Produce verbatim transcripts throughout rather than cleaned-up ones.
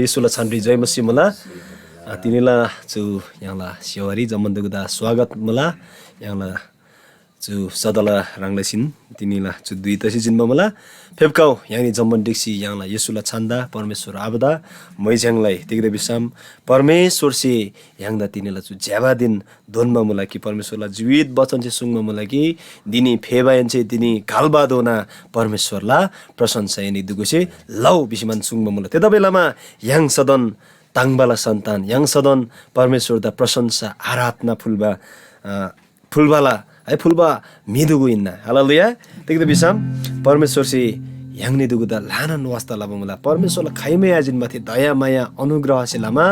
येशूला छानरी जय मसीह मुला। अ, तिनीला चु य्‍हाङला सेवारी जम्‍मान दुगुदा स्वागत मुला। य्‍हाङला चु सदला ह्राङलासिन तिनीला चु धुइ तसी जिन्‍बा मुला। फेप्‍खउ य्‍हाङनी जम्‍मान ढिक्‍सी य्‍हाङला येशूला छान्‍दा परमेश्‍वर आबादा म्‍हाइज्‍याङलाई। तिग्‍दा भिसम परमेश्‍वरसे य्‍हाङदा तिनीला चु ज्‍यबा धिन धोन्‍बा मुला कि परमेश्‍वरला जीवित वचनसे सुङ्बा मुला कि धिनी फेबाहेन्‍से धिनी घल्‍बाधोना परमेश्‍वरला प्रशंसा एनी दुगुसे लउ भिसीमान सुङ्बा मुला। थेतबासेलमा य्‍हाङ सदन ताङ्बाला सन्‍तान, य्‍हाङ सदन परमेश्‍वरदा प्रशंसा, आराधना फुल्‍बा, अ, फुल्‍बाला, है, फुल्‍बा म्‍हि दुगु हिन्‍ना। हालेलुया। तिग्‍दा भिसम परमेश्‍वरसे य्‍हाङनी दुगुदा ल्‍हानान वास्‍ता लबा मुला। परमेश्‍वरला खाइमै आजिन्‍बा थे दयामाया अनुग्रहसे लमा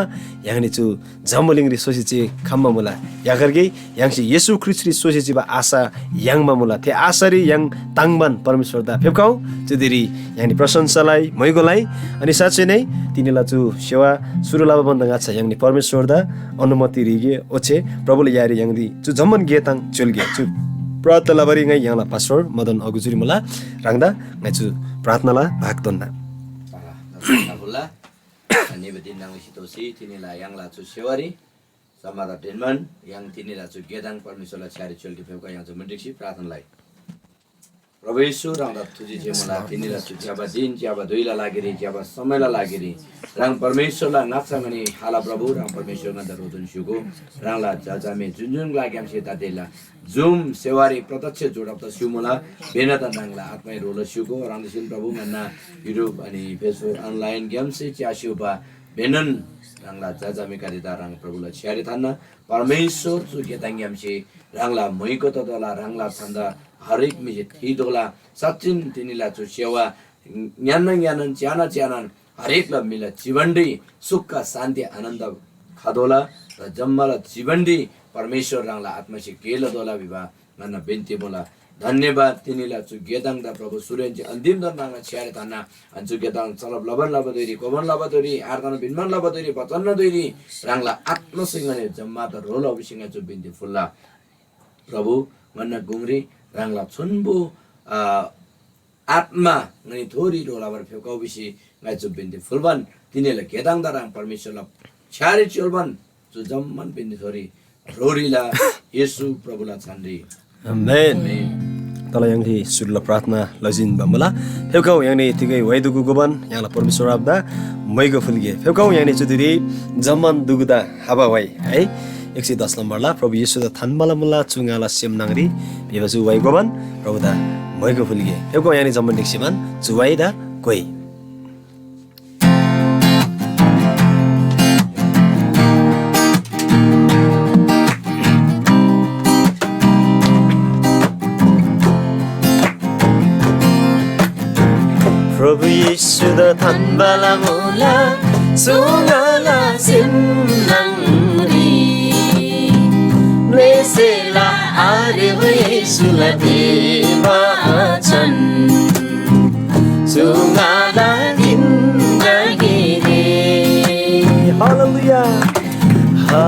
य्‍हाङनी चु जम्‍बुलिङरी सोसी चे खम्‍बा मुला। याकरके य्‍हाङसे येशू ख्रीष्‍टरी सोसी चिबा आशा याङ्बा मुला। थे आशारी य्‍हाङ ताङ्बान परमेश्‍वरदा फेप्‍खउ। चुदिरी य्‍हाङनी प्रशंसालाई, म्‍हैगोलाई, अनि साँच्‍चै नै तिनीला चु सेवा सुरु लबा भन्‍दा ङाच्‍छा य्‍हाङनी परमेश्‍वरदा अनुमति ह्रीगे, ओच्‍छे प्रभुला यारी य्‍हाङदी चु जम्‍मान गे ताङ च्‍योल्‍गे। चु प्रार्थना लबारी ङाइ य्‍हाङला पास्‍टर मदन अगुजुरी मुला। ह्राङदा ङाइ चु प्रार्थनाला भाग तोन्‍ना। निबा दिन नाङसी तोसी तिनीला य्‍हाङला चु सेवारी समादा ढेनमान य्‍हाङ तिनीला चु गेदाङ परमेश्‍वरला छ्‌यारी च्‍योल्‍गे फेप्‍का य्‍हाङ जम्‍मान ढिक्‍सी प्रार्थना लइ। प्रभु येशू ह्राङदा थुजी छे मुला तिनीला चु ज्‍यबा दिन, ज्‍यबा धुइला लागिरी, ज्‍यबा समयला लागिरी ह्राङ परमेश्‍वरला ङाच्‍छा ङनी हाला प्रभु ह्राङ परमेश्‍वर ङन्‍दा रोदन स्‍युगो। ह्राङला जजामे जुन जुन ग्‍लाग्‍यामसे ततेला जुम सेवारी प्रत्यक्ष जोडब त स्‍युमुला बेना त ह्राङला आत्‍मै रोला स्‍युगो। ह्राङदेन प्रभु ङन्‍ना YouTube अनि Facebook online ग्‍यामसे च्‍यास्‍युबा बेनन ह्राङला जजामेगदेदा ह्राङ प्रभुला छ्‌यारी थान्‍ना परमेश्‍वर चु गेताङ्‌ग्‍यामसे ह्राङला म्‍हुइको ततोःला, ह्राङला छन्‍दा हरेक म्‍हिसे थीतोःला। साँच्‍चिन तिनीला चु सेवा ङ्‌यान्‍ना ङ्‌यान्‍नान च्‍याना च्‍यानान हरेकला म्‍हिला जीवनरी सुख, शान्‍ति, आनन्‍द खतोःला र जम्‍माला जीवनरी परमेश्‍वर ह्राङला आत्‍मासे गे लतोःला भिबा ङन्‍ना बिन्‍ती मुला। धन्‍यवाद तिनीला चु गेताङदा प्रभु सुरेन्‍जी अन्‍तिम धन ह्राङला छ्‌यारे थान्‍ना। अनि चु गेताङ चलब लबान लबा धुइरी, कोबान लबा धुइरी, आराधना भिन्‍बान लबा धुइरी, भजन लबा धुइरी ह्राङला आत्‍मासे ङनी जम्‍मादा ह्रो लबा भिसी ङाइ चु बिन्‍ती फुल्‍ला। प्रभु ङन्‍ना गुङरी ह्राङला छोन्‍बो, आ, आत्‍मा ङनी थोरी ह्रो लबारी फेप्‍खउ भिसी ङाइ चु बिन्‍ती फुल्‍बान तिनीला गेताङदा ह्राङ परमेश्‍वरला छ्‌यारी च्‍योल्‍बान चु जम्‍मान बिन्‍ती थोरी ह्रोरीला येशू प्रभुला छानरी। आमेन। आमेन। तला य्‍हाङसे सुरुला प्रार्थना लजिन्‍बा मुला। फेप्‍खउ य्‍हाङनी तिगै व्‍हाइ दुगु गोबान य्‍हाङला परमेश्‍वर आबादा मैगो फुल्‍गे। फेप्‍खउ य्‍हाङनी चुदिरी जम्‍मान दुगुदा हबा व्‍हाइ है। एक सय दस नम्‍बरला प्रभु येशूदा थान्‍बाला मुला चु ङाला सेम न्‍हङरी भिबा चु व्‍हाइ गोबान प्रभुदा मैगो फुल्‍गे। फेप्‍खउ य्‍हाङनी जम्‍मान ढिक्‍सीमान चु व्‍हाइदा कोइ। प्रभु येशूदा थान्‍बाला मुला चु ङाला सेम न्‍हङरी। म्‍लेसेला आरेबा येशूला देवा छन्। चु ङाला जिन्दगीरी। हालेलुया। हा,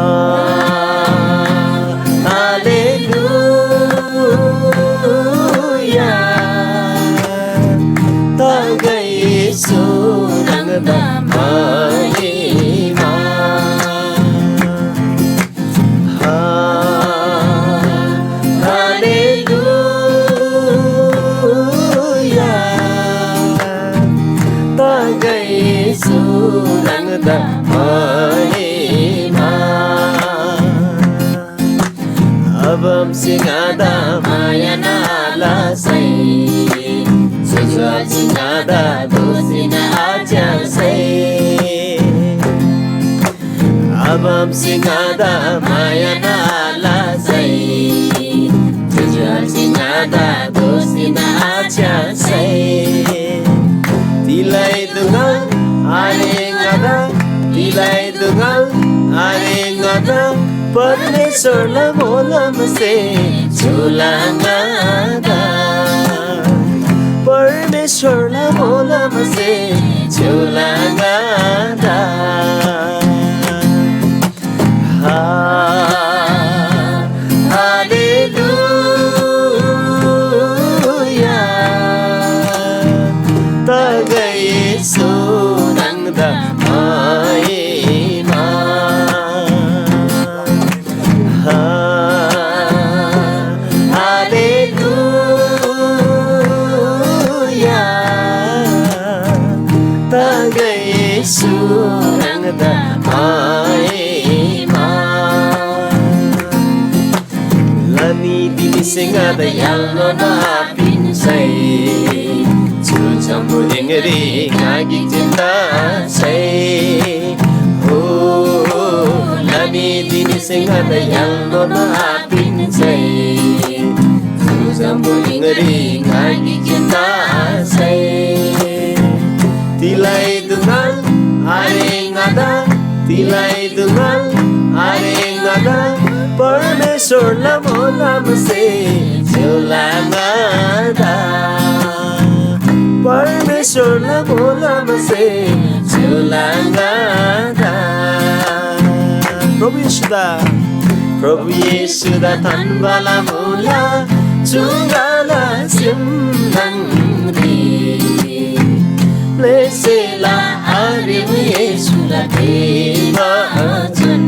हालेलुया। तगै येशू ह्राङदा महिमा। हालेलुया। तगै येशू ह्राङदा महिमा। अबमसे ङादा माया नआलसै, जुजुआलसे ङादा दोषी नआच्‍यासै। अबमसे ङादा माया नआलसै, जुजुआलसे ङादा दोषी नआच्‍यासै। तिलै दुङ आरे ङादा, तिलै दुङ आरे ङादा, परमेश्‍वरला मोलमसे झुला ङादा। परमेश्‍वरला मोलमसे झुला ङादा। हा, हालेलुया। तगै येशू ह्राङदा सुरंगदा मायेमा लनी दिनिसे ङादा याल्लोना पिन्सै चु जम्बुलिङरी ङागी जिन्दा सै हो लनी दिनिसे ङादा याल्लोना पिन्सै चु जम्बुलिङरी ङागी जिन्दा सै तिलाई दुङाल आरे ङादा तिलाई दुङाल आरे ङादा परमेश्वरला मोलमसे झुला ङादा परमेश्वरला मोलमसे झुला ङादा प्रभु येशूदा प्रभु येशूदा थान्‍बाला मुला चुङ्गाला सिम न्‍हङरी प्लेसेला आरिम येशूला देवा चुन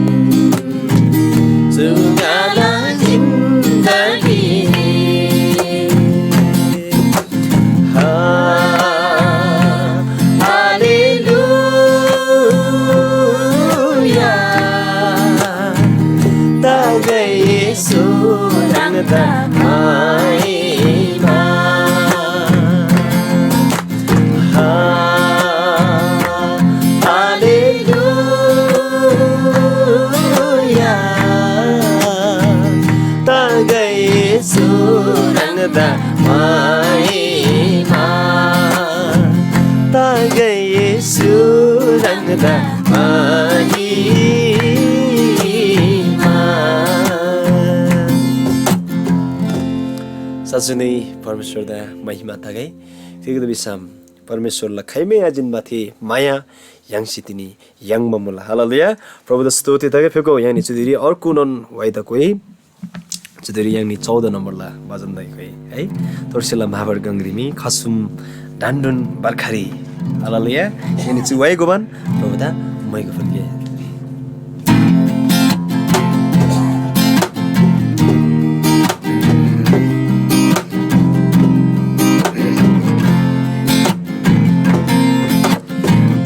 चुङ्गाला जिन्दगी हा हालेलुया तागै येशू ह्राङदा महिमा हा हालेलुया तागै येशू ह्राङदा महिमा तागै येशू ह्राङदा महिमा साँच्चै नै परमेश्वरदा महिमा तगै। तिग्‍दा भिसम परमेश्‍वरला खाइमै आजिन्‍बा थे माया य्‍हाङसे तिनी याङ्बा मुला। हालेलुया। प्रभुदा स्तुति तगै। फेको य्‍हाङनी चुदिरी अर्गुनोन वाइदा कोइ चुदिरी य्‍हाङनी चौध नम्‍बरला भजन दाइ कोइ है। तोर्सेला म्‍हाबार गङरीमी खसुम ढान्‍डुन बर्खारी। हालेलुया। य्‍हाङनी चु वाइ गोबान प्रभुदा मैगो फन्‍गे।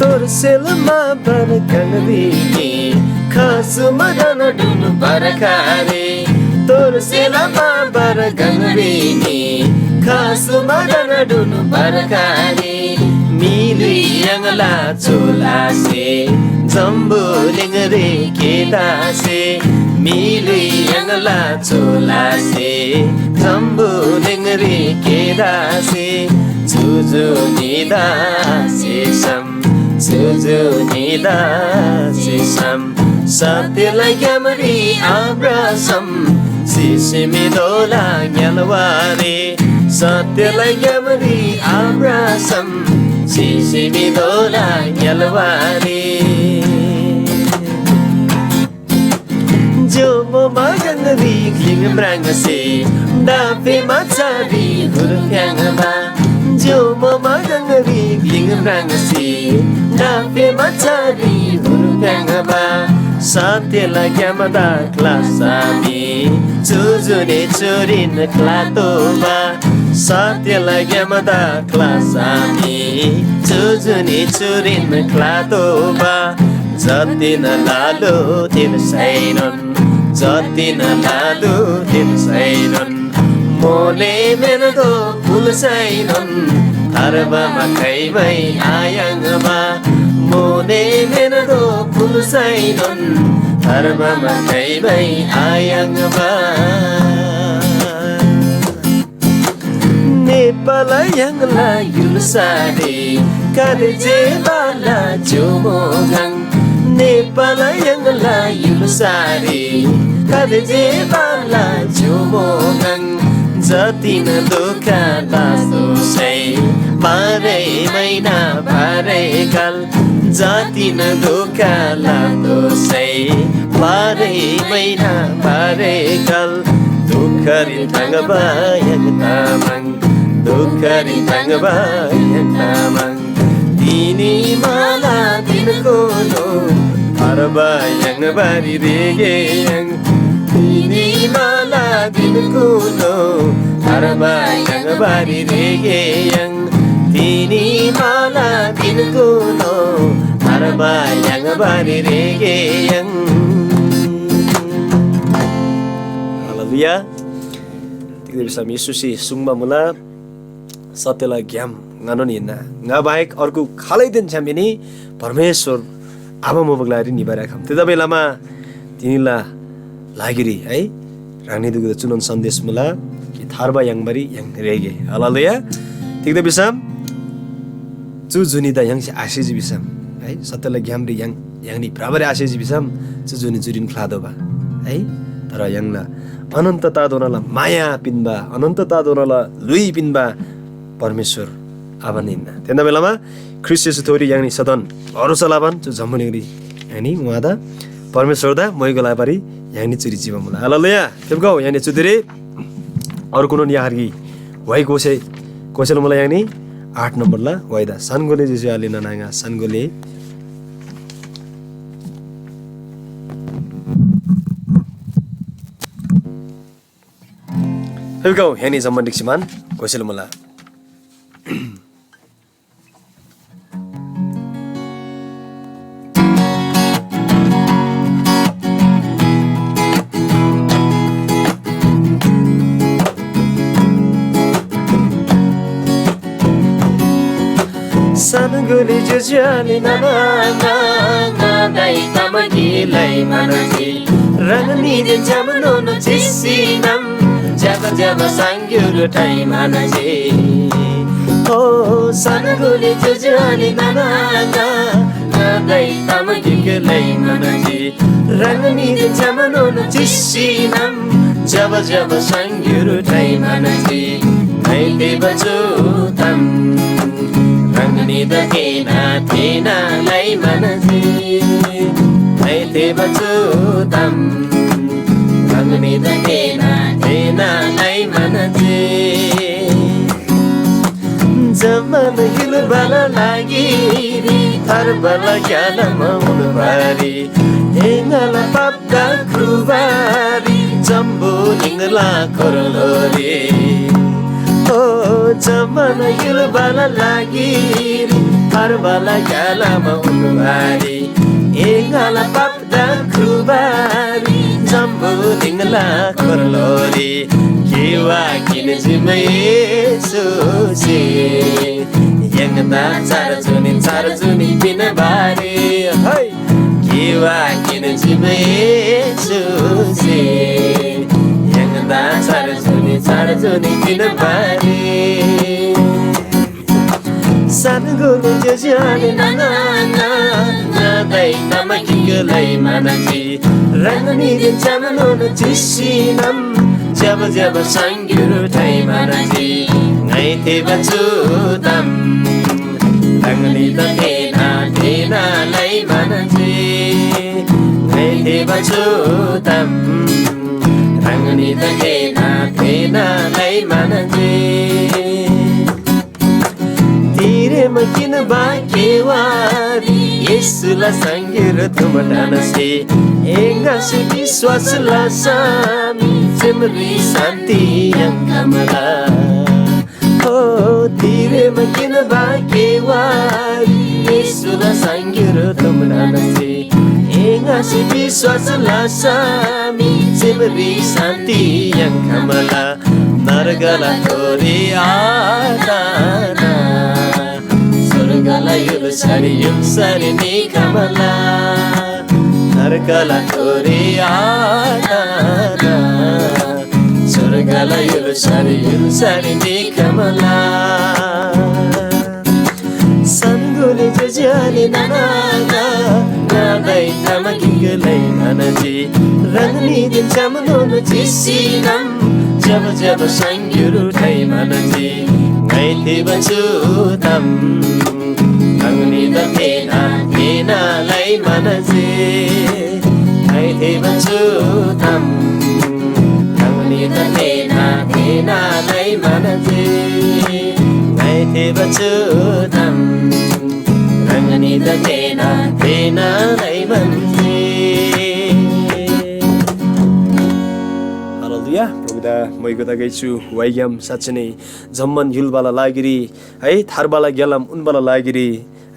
तोर्सेला म्‍हाबार गङरीनी खसुम ढान्‍डुन बर्खारी। तोर्सेला म्‍हाबार गङरीनी खसुम ढान्‍डुन बर्खारी। म्‍हिलुइ य्‍हाङला चोलासे जम्‍बुलिङरी केदासे। म्‍हिलुइ य्‍हाङला चोलासे जम्‍बुलिङरी केदासे। जुजु निदा सेसम जुजु निदा सेसम सत्यला ग्‍यामरी आभ्रसम सिसिमी दोला ङ्‌यालवारी। सत्यला ग्‍यामरी आभ्रसम सिसिमी दोला ङ्‌यालवारी। ज्‍योमो मागङरी ग्‍लिङ म्राङ्सी डाफे मचारी हुर्फ्याङ्बा। ज्‍योमो मागङरी ग्‍लिङ म्राङ्सी डाफे मचारी हुर्फ्याङ्बा। सत्यला ग्‍यामदा क्‍लासामी चुजुनी चुरिन क्‍लातोःबा। सत्यला ग्‍यामदा क्‍लासामी चुजुनी चुरिन क्‍लातोःबा। जतिन लालु तिन सैनोन जतिन लालु तिन सैनोन मोने मेनदो फुल सैनोन थार्बामा खैमै आयाङ्बा। मोने मेनदो फुल सैनोन थार्बामा खैमै आयाङ्बा। नेपाल य्‍हाङला य्‍हुल्‍सारी कादे जे बाला ज्‍योमो गङ। नेपाल य्‍हाङला य्‍हुल्‍सारी कादे जे बाला ज्‍योमो गङ। जतिन दुःख लासोसै बाह्रै महिना बाह्रै काल। जतिन दुःख लातोसै बाह्रै महिना बाह्रै काल। दुःखरी ताङ्बा य्‍हाङ तामाङ दुःखरी ताङ्बा य्‍हाङ तामाङ। तिनी माला तिनको नो थार्बा य्‍हाङ बारी रेगे य्‍हाङ। तिनी माला तिनको नो थार्बा य्‍हाङ बारी रेगे य्‍हाङ। तिनी माला तिनको नो बा याङ्बा रे गे यङ। हालेलुया। तिग्‍दा भिसम येशूसे सुङ्बा मुला, सत्‍यला ग्‍याम ङानोन हिन्‍ना। ङा बाहेक अर्गु खालैदेन छ्‌याम एनी परमेश्‍वर आबा मुबा ग्‍लारी निबारी आखम। थेतबासेलमा तिनीला लागिरी है, ह्राङनी दुगुदा चुनोन सन्देश मुला कि थार्बा याङ्बारी य्‍हाङ रेगे। हालेलुया। तिग्‍दा भिसम चु जुनीदा य्‍हाङसे आसेजी भिसम है, सत्‍यला ग्‍यामरी य्‍हाङ य्‍हाङनी भ्रबारी आसेजी भिसम चु जुनी चुरीन ख्‍लातोःबा है। तर य्‍हाङला अनन्तताधोनाला माया पिन्‍बा, अनन्तताधोनाला ल्‍हुइ पिन्‍बा परमेश्‍वर आबान हिन्‍ना। थेन्‍दा बेलामा ख्रीष्‍ट येशूथोरी य्‍हाङनी सदन भरोसा लबान चु जम्‍बुलिङरी य्‍हाङनी उहाँदा परमेश्‍वरदा मोइगो लाबारी य्‍हाङनी चुरी चिबा मुला। हालेलुया। फेप्‍गौ य्‍हाङनी चुदिरी अर्गुनोन याहरगी व्‍हाइ कोसे कोसेल मुला य्‍हाङनी आठ नम्‍बरला व्‍हाइदा सानगोले जेसे आले नानाङा सानगोले। फेप्‍गौ य्‍हाङनी जम्‍बा ढिक्‍सी मान कोसेल मुला। सानगोले ज्‍योज्‍यो आले नाना आङा, ङादाइ तमा गिकलाई म्‍हन्‍जी। ह्राङनीदेन छ्‌यामनोन चिसीनम ज्‍यबा ज्‍यबा साङ्‌ग्‍युर टाइ म्‍हन्‍जी। ओ सानगोले ज्‍योज्‍यो आले नाना आङा, ङादाइ तमा गिकलाई म्‍हन्‍जी। ह्राङनीदेन छ्‌यामनोन चिसीनम ज्‍यबा ज्‍यबा साङ्‌ग्‍युर टाइ म्‍हन्‍जी। ङाइ तेबा चु ताम ह्राङनीदा थेःना थेःना लइ म्‍हन्‍जी। ङाइ तेबा चु ताम ह्राङनीदा थेःना थेःना लइ म्‍हन्‍जी। जम्‍मान य्‍हुलबाला लागिरी थार्बाला ग्‍यालामा उन्‍बारी, ए ङाला पापदा ख्रुबारी जम्‍बुलिङला कोर्लोरी। ओ जम्‍मान य्‍हुलबाला लागिरी थार्बाला ग्‍यालामा उन्‍बारी, ए ङाला पाप दा ख्रुबारी जम्‍बुलिङला कोर्लोरी। गिवा किन जिम येशूसे य्‍हाङदा चार जुनी चार जुनी पिन्‍बारी। है। गिवा किन जिम येशूसे य्‍हाङदा चार जुनी चार जुनी पिन्‍बारी। सानगोले ज्‍योज्‍यो आले नाना आङा, ङादाइ तमा गिकलाई म्‍हन्‍जी। ह्राङनीदेन छ्‌यामनोन चिसीनम ज्‍यबा ज्‍यबा साङ्‌ग्‍युर टाइ म्‍हन्‍जी। ङाइ तेबा चु ताम ह्राङनीदा थेःना थेःना लइ म्‍हन्‍जी। ङाइ तेबा चु ताम ह्राङनीदा थेःना थेःना लइ म्‍हन्‍जी। तिरेमा किन बाकेवारी येशूला साङ्‌ग्‍युर तुम ढानसे एङ्गासे विश्‍वास लसामी चेमरी शान्ति याङ्‌खमला। ओ तिरेमा किन बाकेवारी येशूला साङ्‌ग्‍युर तुम ढानसे एङ्गासे विश्‍वास लसामी चेमरी शान्ति याङ्‌खमला। नरकला थोरी आताना स्‍वर्गला य्‍हुल्‍सारी य्‍हुल्‍सारी निखमला। नरकला थोरी आताना स्‍वर्गला य्‍हुल्‍सारी य्‍हुल्‍सारी निखमला। सानगोले ज्‍योज्‍यो आले नाना आङा, ङादाइ तमा गिकलाई म्‍हन्‍जी। ह्राङनीदेन छ्‌यामनोन चिसीनम ज्‍यबा ज्‍यबा साङ्‌ग्‍युर टाइ म्‍हन्‍जी। ङाइ तेबा चु ताम ह्राङनीदा थेःना थेःना लइ म्‍हन्‍जी। ङाइ तेबा चु ताम ह्राङनीदा थेःना थेःना लइ म्‍हन्‍जी। ङाइ तेबा चु ताम ह्राङनीदा थेःना थेःना लइ म्‍हन्‍जी। हालेलुया। प्रभुदा मोइगो तगै छु वाइग्‍याम साँच्‍चै नै जम्‍मान य्‍हुलबाला लागिरी है, थार्बाला ग्‍यालाम उन्‍बाला लागिरी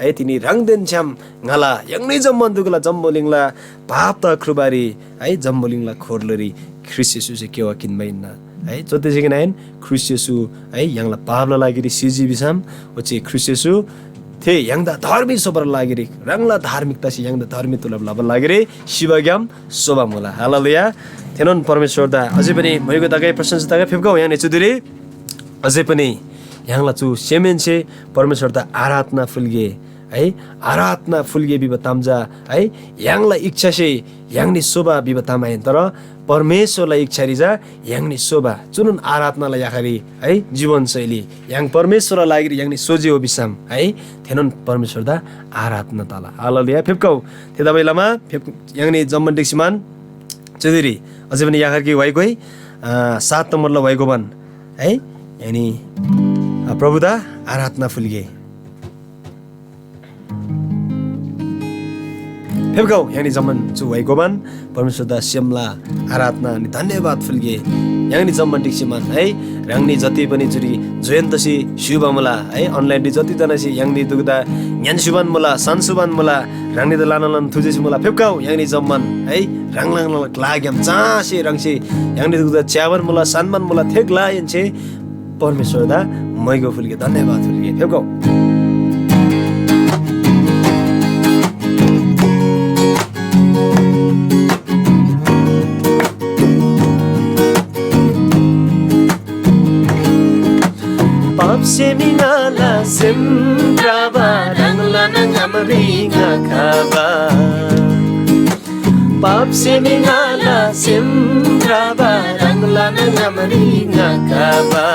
है, तिनी ह्राङदेन छ्‌याम ङाला य्‍हाङनी जम्‍मान दुगुला जम्‍बुलिङला पापदा ख्रुबारी, है, जम्‍बुलिङला खोर्लोरी ख्रीष्‍ट येशूसे केवा किन्‍बा हिन्‍ना। है, चुदेसिकनाएन ख्रीष्‍ट येशू, है, य्‍हाङला पापला लागिरी सिजी भिसम, ओच्‍छे ख्रीष्‍ट येशू थे य्‍हाङदा धर्मी स्‍होबाला लागिरी, ह्राङला धार्मिकतासे य्‍हाङदा धर्मी तुलाब लबाला लागिरी सिबाग्‍याम सोबा मुला। हालेलुया। थेनोन परमेश्‍वरदा अझै पनि म्‍हयगो तगै प्रशंसा तगै फेप्‍गौ य्‍हाङनी चुदिरी। अझै पनि य्‍हाङला चु सेमहेन्‍से परमेश्‍वरदा आराधना फुल्‍गे, है, आराधना फुल्‍गे भिबा ताम चा, है, य्‍हाङला इच्छासे य्‍हाङनी सोबा भिबा ताम आहिन, तर परमेश्‍वरला इच्छारी चा य्‍हाङनी सोबा। चुनोन आराधनाला याखारी, है, जीवनशैली य्‍हाङ परमेश्‍वरला लागिरी य्‍हाङनी सोजी हो भिसम, है, थेनोन परमेश्‍वरदा आराधना तला। हालेलुया। फेप्‍गौ। थेतबासेलमा फेप-, य्‍हाङनी जम्‍मान ढिक्‍सीमान चुदिरी अझै पनि याखर कि वाइगोइ, अ, सात नम्बरला वाइगोबान, है, यानी, अ, प्रभुदा आराधना फुल्‍गे। फेप्‍गौ, य्‍हाङनी जम्‍मान चु वाइगोबान परमेश्‍वरदा सेमला आराधना अनि धन्‍यवाद फुल्‍गे। य्‍हाङनी जम्‍मान ढिक्‍सीमान, है, ह्राङनी जति पनि चुरी join तसी स्‍युबा मुला, है, online री जति जनासे य्‍हाङनी दुगुदा ङ्‌यान्‍सुबान मुला, सान्‍सुबान मुला, ह्राङनीदा लाना लन थुजेसी मुला। फेप्‍गौ, य्‍हाङनी जम्‍मान, है, ह्राङ ह्राङ ह्राङ ग्‍लाग्‍याम चासे ह्राङसे य्‍हाङनी दुगुदा च्‍याबान मुला, सान्‍बान मुला, थे ग्‍लाहेन्‍से परमेश्‍वरदा मैगो फुल्‍गे, धन्‍यवाद फुल्‍गे। फेप्‍गौ। पापसे मी ङाला सेम भ्रबा, ह्राङलान ङामरी ङा खबा। पापसे मी ङाला सेम भ्रबा, ह्राङलान ङामरी ङा खबा।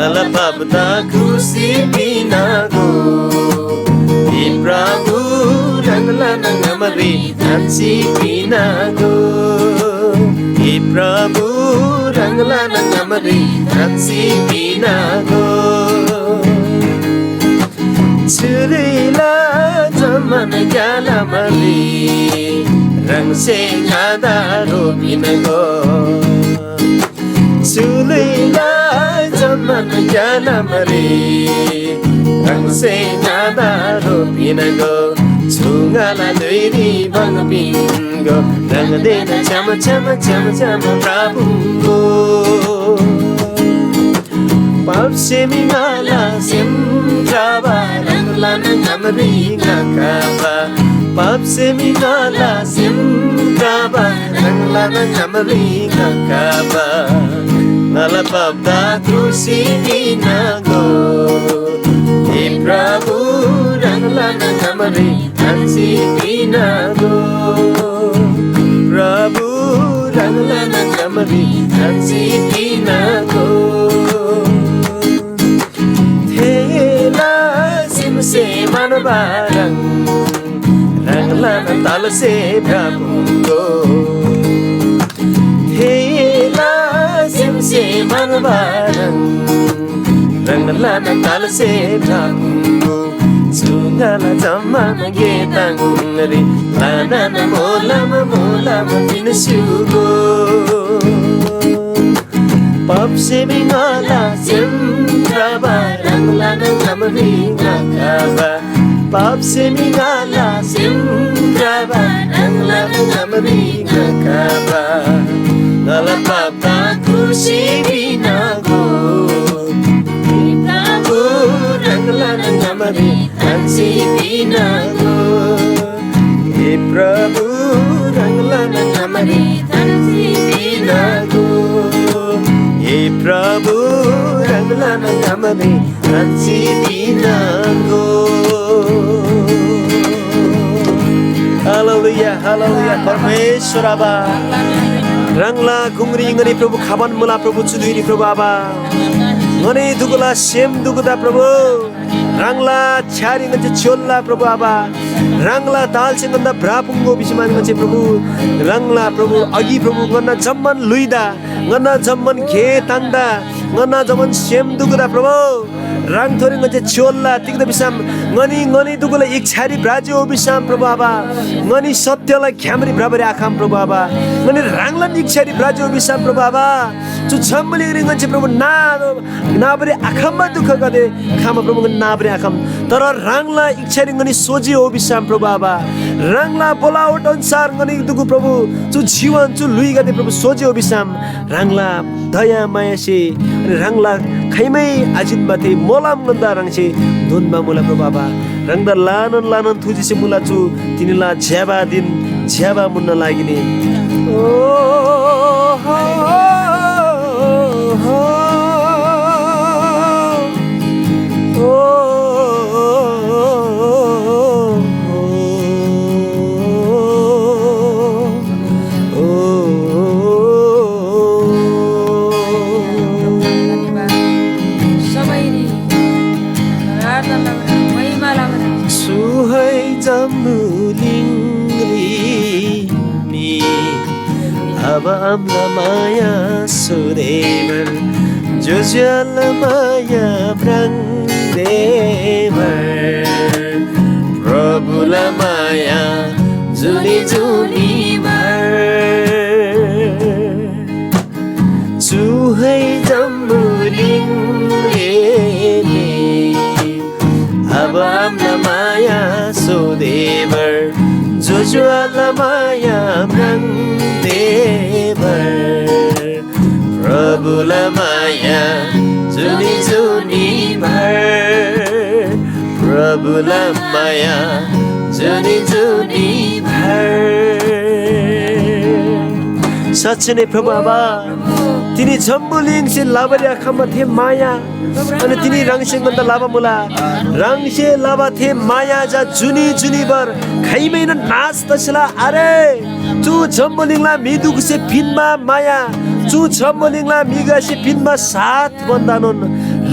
ङाला पापदा क्रुसरी पिनागो। हे प्रभु, ह्राङलान ङामरी थान्‍सी पिनागो। हे प्रभु, ह्राङलान ङामरी थान्‍सी पिनागो। चु ल्‍हुइला जम्‍मान ग्‍यालामरी ह्राङसे ङादा ह्रो पिनागो। चु ल्‍हुइला जम्‍मान ग्‍यालामरी ह्राङसे ङादा ह्रो पिनागो। चु ङाला धुइरी भङ पिन्‍गो, ह्राङदेन छ्‌याम छ्‌याम छ्‌याम छ्‌याम भ्रपुङ्‍गो। पापसे मी ङाला सेम भ्रबा, ह्राङलान ङामरी ङा खबा। पापसे मी ङाला सेम भ्रबा, ह्राङलान ङामरी ङा खबा। ङाला पापदा क्रुसरी पिनागो। हे प्रभु, ह्राङलान ङामरी थान्‍सी पिनागो। प्रभु, ह्राङलान ङामरी थान्‍सी पिनागो। थेला सेमसे म्‍हन्‍बा ह्रङ्, ह्राङलान तालसे भ्रपुङ्‍गो। थेला सेमसे म्‍हन्‍बा ह्रङ्, ह्राङलान तालसे भ्रपुङ्‍गो। चु ङाला जम्‍मान गे ताङरी ल्‍हानान मोलम मोलम पिन्‍स्‍युगो। पापसे मी ङाला सेम भ्रबा, ह्राङलान ङामरी ङा खबा। पापसे मी ङाला सेम भ्रबा, ह्राङलान ङामरी ङा खबा। ङाला पापदा क्रुसरी पिनागो। प्रभु, ह्राङलान ङामरी थान्‍सी पिनागो। हे प्रभु, ह्राङलान ङामरी थान्‍सी पिनागो। हे प्रभु, ह्राङलान ङामरी थान्‍सी पिनागो। हालेलुया, हालेलुया, परमेश्‍वर आबा, ह्राङला गुङरी ङनी प्रभु खबान मुला प्रभु, चु धुइरी प्रभु आबा, ङनी दुगुला सेम दुगुदा प्रभु, ह्राङला छ्‌यारी ङन्‍से च्‍योल्‍ला प्रभु आबा, ह्राङला तालसे ङन्‍दा भ्रपुङ्‍गो भिसी मान ङन्‍से प्रभु, ह्राङला प्रभु अघि प्रभु ङन्‍ना जम्‍मान ल्‍हुइदा, ङन्‍ना जम्‍मान गे ताङदा, ङन्‍ना जम्‍मान सेम दुगुदा प्रभु, ह्राङथोरी ङन्‍से च्‍योल्‍ला। तिग्‍दा भिसम ङनी, ङनी दुगुला इच्‍छारी भ्रजी हो भिसम, प्रभु आबा, ङनी सत्‍यला घ्‍यामरी भ्रबारी आखम, प्रभु आबा। ङनी ह्राङलान इच्‍छारी भ्रजी हो भिसम, प्रभु आबा, चु जम्‍बुलिङरी ङन्‍से, प्रभु, ना नाबारी आखम्‍बा दुःखगदे खमा, प्रभु, ङनी नाबारी आखम। तर ह्राङला इच्‍छारी ङनी सोजी हो भिसम, प्रभु आबा, ह्राङला बोलावट अन्‍सार ङनी दुगु, प्रभु, चु जीवन, चु ल्‍हुइगदे, प्रभु, सोजी हो भिसम, ह्राङला दयामायासे अनि ह्राङला खाइमै आजिन्‍बा थे मोलम ङन्‍दा ह्राङसे दोन्‍बा मुला, प्रभु आबा। ह्राङदा ल्‍हानान ल्‍हानान थुजिसे मुला, चु तिनीला ज्‍यबा धिन, ज्‍यबा मुन्‍ना लागिनी। ओ, हो, हो, हो, ओ, ओ, ओ, ओ। सबैरी प्रार्थना लबर, महिमा लबर। सुहै जम्‍बुलिङरी मी आबा आमाला माया सोधेबर, ज्‍योज्‍योला माया म्राङ्देबर, प्रभुला माया जुनी जुनी भर। चुहै जम्‍बुलिङरी आबा आमाला माया सोधेबर, ज्‍योज्‍योला माया म्राङ्देबर, प्रभुला माया जुनी जुनी भर, प्रभुला माया जुनी जुनी भर। साँच्‍चै नै प्रभु आबा, तिनी जम्‍बुलिङसे लबारी आखम्‍बा थे माया, अनि तिनी ह्राङसे ङन्‍दा लबा मुला। ह्राङसे लबा थे माया चा जुनी जुनी भर खाइमैन नाश तसेला आरे। चु जम्‍बुलिङला म्‍हिदुगुसे पिन्‍बा माया, चु जम्‍बुलिङला म्‍हिगदेसे पिन्‍बा साथ भन्‍दानोन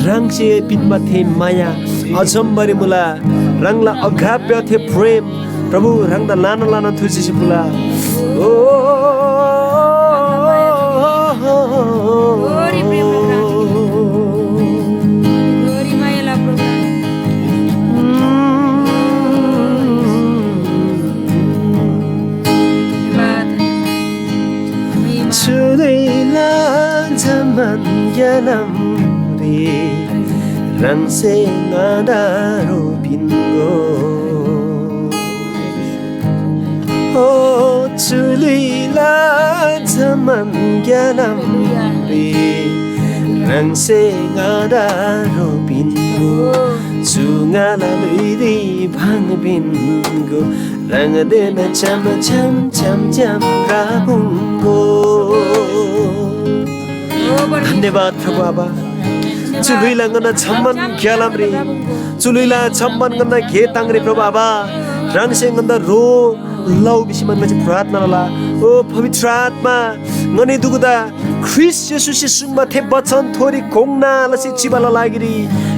ह्राङसे पिन्‍बा थे माया अचम्‍बारी मुला। ह्राङला अगाप्‍य थे प्रेम प्रभु ह्राङदा ल्‍हाना ल्‍हाना थुर्सी फुला। ओ, चुदैला जम्‍मान ग्‍यालामरी ह्राङसे ङादा ह्रो पिन्‍गो। ओ चुलुइला जम्‍मान ग्‍यालामरी ह्राङसे ङादा ह्रो पिन्‍गो। चु ङाला ल्‍हुइरी भाङ पिन्‍गो। ह्राङदेन छ्‌याम छ्‌याम छ्‌याम छ्‌याम रापुङ्गो। धन्‍यवाद प्रभु आबा। चु ल्‍हुइला ङन्‍ना छम्‍मान ग्‍यालामरी, चु ल्‍हुइला छम्‍मान ङन्‍ना गे ताङरी प्रभु आबा, ह्राङसे ङन्‍दा ह्रो लउ भिसी ङन्‍से प्रार्थना लला। ओ पवित्र आत्‍मा, ङनी दुगुदा ख्रीष्‍ट येशूसे सुङ्बा थे बचनथोरी घोङ्ना लसी चिबाला लागिरी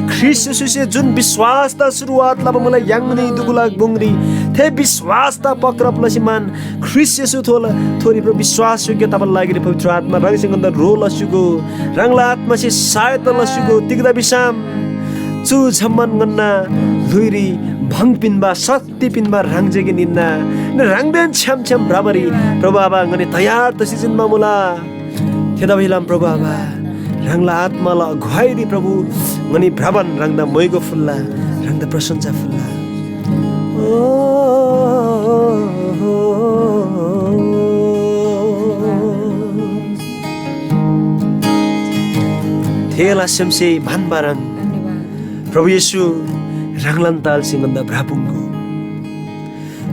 ख्रीष्‍ट येशूसे जुन विश्‍वासदा सुरुवात लबा मुला य्‍हाङनी दुगुला गुङरी थे विश्‍वासदा पक्रब लसी मान ख्रीष्‍ट येशू थोला थोरी प्रभु विश्‍वासयोग्‍य तबाला लागिरी पवित्र आत्‍मा ह्राङसे ङन्‍दा ह्रो लस्‍युगो। ह्राङला आत्‍मासे सहायता लस्‍युगो। तिग्‍दा भिसम चु जम्‍मान ङन्‍ना ल्‍हुइरी भङ पिन्‍बा, शक्ति पिन्‍बा ह्राङ जे गे निन्‍ना। ह्राङदेन छ्‌याम छ्‌याम भ्रबारी प्रभु आबा ङनी तयार तसी जिन्‍बा मुला। थेतबासेलमा प्रभु आबा, ह्राङला आत्‍माला अगुवाईरी प्रभु ङनी भ्रबान ह्राङदा मोइगो फुल्‍ला, ह्राङदा प्रशंसा फुल्‍ला। ओ, थेला सेमसे म्‍हन्‍बा ह्रङ् प्रभु येशू ह्राङलान तालसे ङन्‍दा भ्रपुङ्‍गो।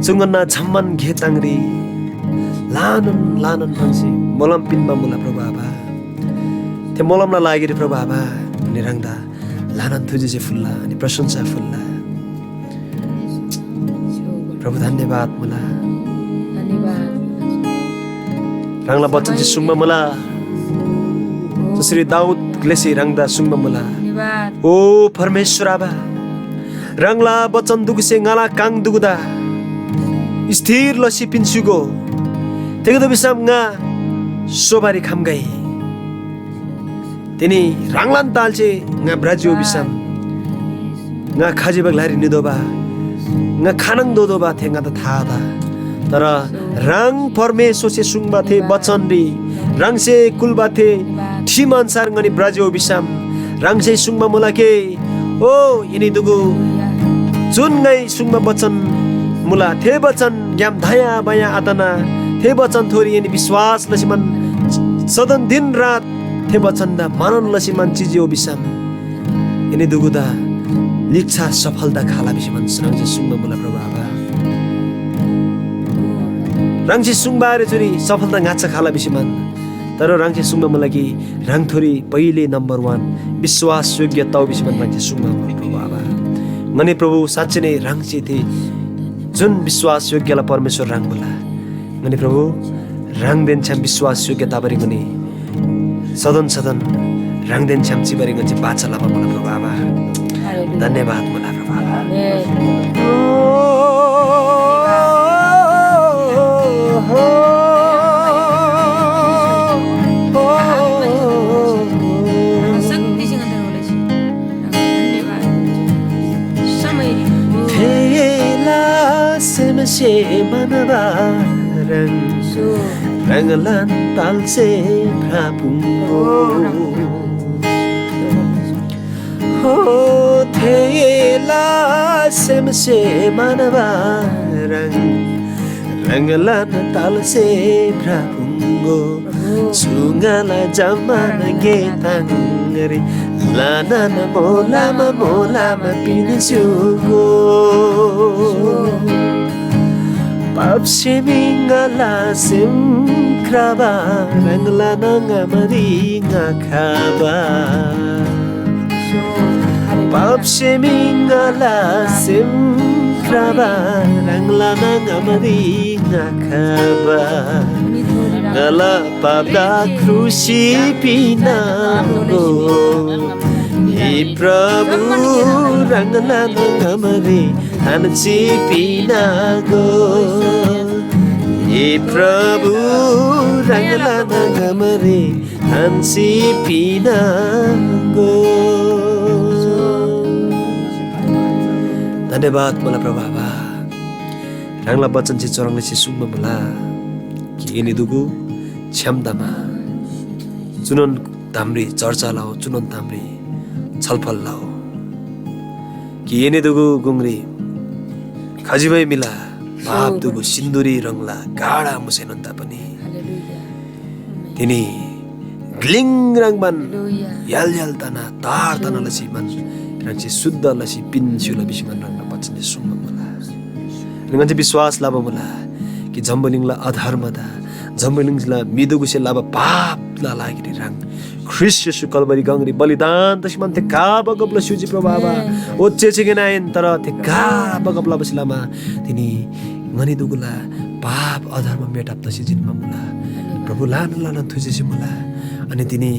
चु ङन्‍ना जम्‍मान गे ताङरी ल्‍हानान ल्‍हानान ह्राङसे मोलम पिन्‍बा मुला प्रभु आबा। थे मोलमला लागिरी प्रभु आबा, ङनी ह्राङदा ल्‍हानान थुजेछे फुल्‍ला, अनि प्रशंसा फुल्‍ला। प्रभु धन्‍यवाद मुला। ह्राङला वचन चाहिँ सुङ्बा मुला। जसरी दाऊद ग्‍लेसे ह्राङदा सुङ्बा मुला। ओ परमेश्‍वर आबा, ह्राङला बचन दुगुसे ङाला काङ दुगुदा स्‍थिर लसी पिन्‍सुगो। तिग्‍दा भिसम ङा सोबारी खम्‍गै। तिनी ह्राङलान तालसे ङा भ्रज्‍यो भिसम ङा खजिबा ग्‍लारी नितोःबा, ङा खानङ दोतोःबा थे ङादा था आत। तर ह्राङ परमेश्‍वरसे सुङ्बा थे बचनरी ह्राङसे कुल्‍बा थे ठिम अन्‍छार ङनी भ्रज्‍यउ भिसम ह्राङसे सुङ्बा मुला के? ओ एनी दुगु जुन ङाइ सुङ्बा बचन मुला, थे बचनग्‍याम दायाँ बायाँ आतना, थे बचनथोरी एनी विश्‍वास लसीमान सदन दिन रात थे बचनदा मनन लसीमान चिजियो भिसम एनी दुगुदा लिच्छा सफलता खाला भिसीमान ह्राङसे सुङ्बा मुला प्रभु आबा। ह्राङसे सुङ्बा आरे चुरी सफलता ङाच्‍छा खाला भिसीमान, तर ह्राङसे सुङ्बा मुला कि ह्राङथोरी पहिले नम्बर वान विश्वासयोग्य तौ भिसीमान ह्राङसे सुङ्बा मुला प्रभु आबा। ङनी प्रभु साँच्‍चै नै ह्राङसे थे जुन विश्वासयोग्यला परमेश्‍वर ह्राङ मुला। ङनी प्रभु ह्राङदेन छ्‌याम विश्वासयोग्य तबारी ङनी सदन सदन ह्राङदेन छ्‌याम चिबारी ङन्‍से बाचा लबा मुला प्रभु आबा। धन्यवाद मुला प्रभु आबा। थेला सेमसे मनबा ह्राङ, ह्राङलान तालसे भ्रपुङ्गो। हो थेला सेमसे मनबा ह्राङ, ह्राङलान तालसे भ्रपुङ्गो। चु ङाला जम्‍मान गे ताङ्‍गरी ल्‍हानान मोलामा मोलामा पिन्‍स्‍युगो। पापसे मी ङाला सेम क्राबा ह्राङला ङामरी ङा खबा। पापसे मी ङाला सेम क्राबा ह्राङला ङामरी ङा खबा। ङाला पापदा क्रुसरी पिनागो। हे प्रभु ह्राङला ङामरी थान्‍सी पिनागो। हे प्रभु ह्राङला ङामरी थान्‍सी पिनागो। धन्यवाद मुला प्रभु आबा। ह्राङला वचनसे चुह्रङ् लसी सुङ्बा मुला कि एनी दुगु छ्‌याम तमा चुनोन तामरी चर्चा लउ, चुनोन तामरी छलफल लउ कि एनी दुगु गुङरी खजिबै म्‍हिला पाप दुगु सिन्‍दुरी ह्रङ्‌ला गाढा मुसैनोन तापनि तिनी ग्‍लिङ ह्रङ्‌बान य्‍हाल य्‍हाल तना तार तना लसी मान ह्राङसे शुद्ध लसी पिन्‍स्‍युला भिसी मान ह्राङला वचनसे सुङ्बा मुला। अनि ङन्‍से विश्‍वास लबा मुला कि जम्‍बुलिङला अधर्मदा, जम्‍बुलिङला म्‍हिदुगुसे लबा पापला लागिरी ह्राङ ख्रीष्‍ट येशू कलवरी गङरी बलिदान तसी मान थे का बगब लस्‍युजी प्रभु आबा। ओच्‍छे चिगेन आहिन, तर थे का बगब लबासे लमा तिनी ङनी दुगुला पाप अधर्म मेटब तसी जिन्‍बा मुला। प्रभु ल्‍हानान ल्‍हानान थुजेसी मुला। अनि तिनी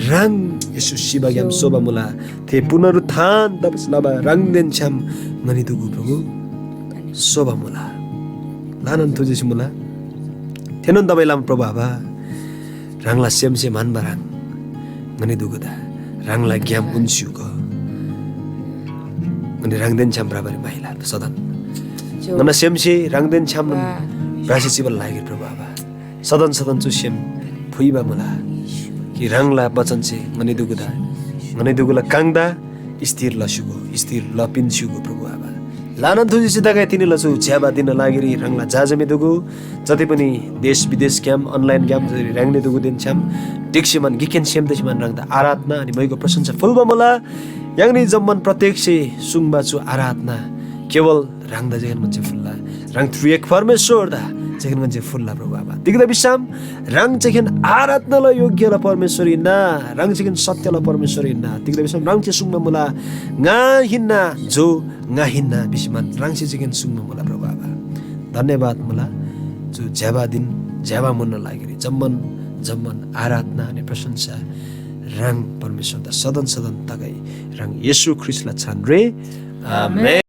ह्राङ येशू सिबाग्‍याम सोबा मुला। थे पुनरुत्थान तबासे लबा ह्राङदेन छ्‌याम ङनी दुगु प्रभु सोबा मुला। ल्‍हानान थुजेसी मुला। थेनोन दबाइ लमा प्रभु आबा, ह्राङला सेमसे म्‍हन्‍बा ह्रङ् ङनी दुगुदा ह्राङला ग्‍याम उन्‍स्‍युगो। ङनी ह्राङदेन छ्‌याम भ्रबारी म्‍हाइला सदन। ङन्‍ना सेमसे ह्राङदेन छ्‌यामनोन भ्रसी चिबाला लागिरी प्रभु आबा, सदन सदन चु सेम फुइबा मुला कि ह्राङला वचनसे ङनी दुगुदा, ङनी दुगुला काङदा स्‍थिर लस्‍युगो, स्‍थिर लपिन्‍स्‍युगो प्रभु आबा। ल्‍हानान थुजेसी तगै तिनीला चु ज्‍यबा दिनना लागिरी ह्राङला झाझामे दुगु जति पनि देश विदेशग्‍याम अनलाइनग्‍याम जति ह्राङनी दुगुदेन छ्‌याम ढिक्‍सी मान गिकखेन सेम तसी मान ह्राङदा आराधना अनि मैगो प्रशंसा फुल्‍बा मुला। य्‍हाङनी जम्‍मान प्रत्येकसे सुङ्बा चु आराधना केवल ह्राङदा जेखेन ङन्‍से फुल्‍ला। ह्राङ त्रिएक परमेश्‍वरदा जेखेन ङन्‍से फुल्‍ला प्रभु आबा। तिग्‍दा भिसम ह्राङ जेखेन आराधनाला योग्‍यला परमेश्‍वर हिन्‍ना, ह्राङ जेखेन सत्यला परमेश्‍वर हिन्‍ना। तिग्‍दा भिसम ह्राङसे सुङ्बा मुला, ङा हिन्‍ना जो ङा हिन्‍ना भिसी मान ह्राङसे जेखेन सुङ्बा मुला प्रभु आबा। धन्‍यवाद मुला। चु ज्‍यबा दिन ज्‍यबा मुन्‍ना लागिरी जम्‍मान जम्‍मान आराधना अनि प्रशंसा ह्राङ परमेश्‍वरदा सदन सदन तगै। ह्राङ येशू ख्रीष्‍टला छानरे। आमेन।